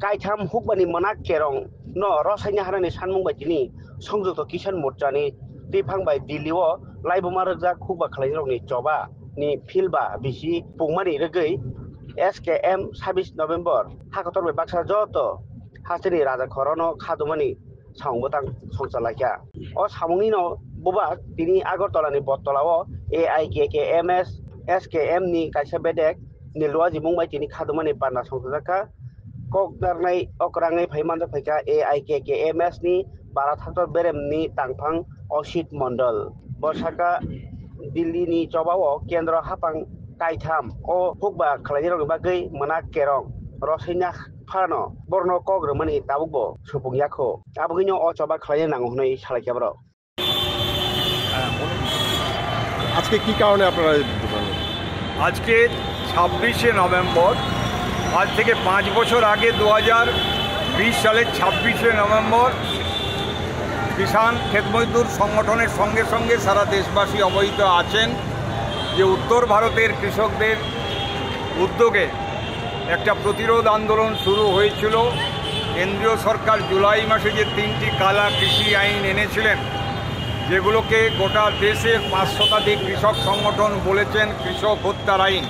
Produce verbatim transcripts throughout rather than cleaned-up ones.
kaitham hukbani mwnakkerong no rwsaina hanani sanmung bai tini Songjukto Kisan Morcha ni twiphang bai Delhi o laibuma rwjak hukba khwlainai rokni choba ni phil ba bisi pungmani rwgwi S K M sabis November ha kotor bai baksa joto hasteni raja khorono khadumani samung bwtang songcha laikha. O samungni no bubak tini Agartala ni Bottola o A I K K M S S K M ni kaisa bedek Nilwajimung bai tini khadumani panda songchajakha. Kok narnai okrangwi phai manjak phaikha A I K K M S ni bara thaktor beremni tangphang Osit Mondol. Bo sakha Delhi ni choba o kendro hapang kaitham o hukba khwlainai rokni bagwi mwnakkerong rwsaina phano borno kok rwmani tabukbo supung yakho. Aboni o choba khwlaina nango hwnwi salaikha borok. আজকে কি কারণে আপনারা এই দোকানে? আজকে ছাব্বিশে নভেম্বর, আজ থেকে পাঁচ বছর আগে, দু হাজার বিশ সালের ছাব্বিশে নভেম্বর, কিষাণ খেতমজদুর সংগঠনের সঙ্গে সঙ্গে সারা দেশবাসী অবহিত আছেন যে উত্তর ভারতের কৃষকদের উদ্যোগে একটা প্রতিরোধ আন্দোলন শুরু হয়েছিল। কেন্দ্রীয় সরকার জুলাই মাসে যে তিনটি কালা কৃষি আইন এনেছিলেন, যেগুলোকে গোটা দেশের পাঁচ শতাধিক কৃষক সংগঠন বলেছেন কৃষক হত্যার আইন,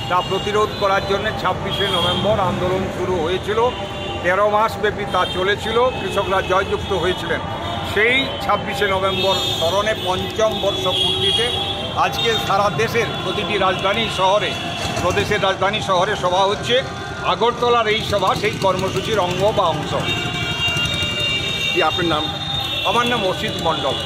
তা প্রতিরোধ করার জন্য ছাব্বিশে নভেম্বর আন্দোলন শুরু হয়েছিল। তেরো মাস ব্যাপী তা চলেছিল, কৃষকরা জয়যুক্ত হয়েছিলেন। সেই ছাব্বিশে নভেম্বর স্মরণে পঞ্চম বর্ষ পূর্তিতে আজকে সারা দেশের প্রতিটি রাজধানী শহরে, প্রদেশের রাজধানী শহরে সভা হচ্ছে। আগরতলার এই সভা সেই কর্মসূচির অঙ্গ বা অংশ। কি আপনার নাম? আমার নাম অসিত মণ্ডল।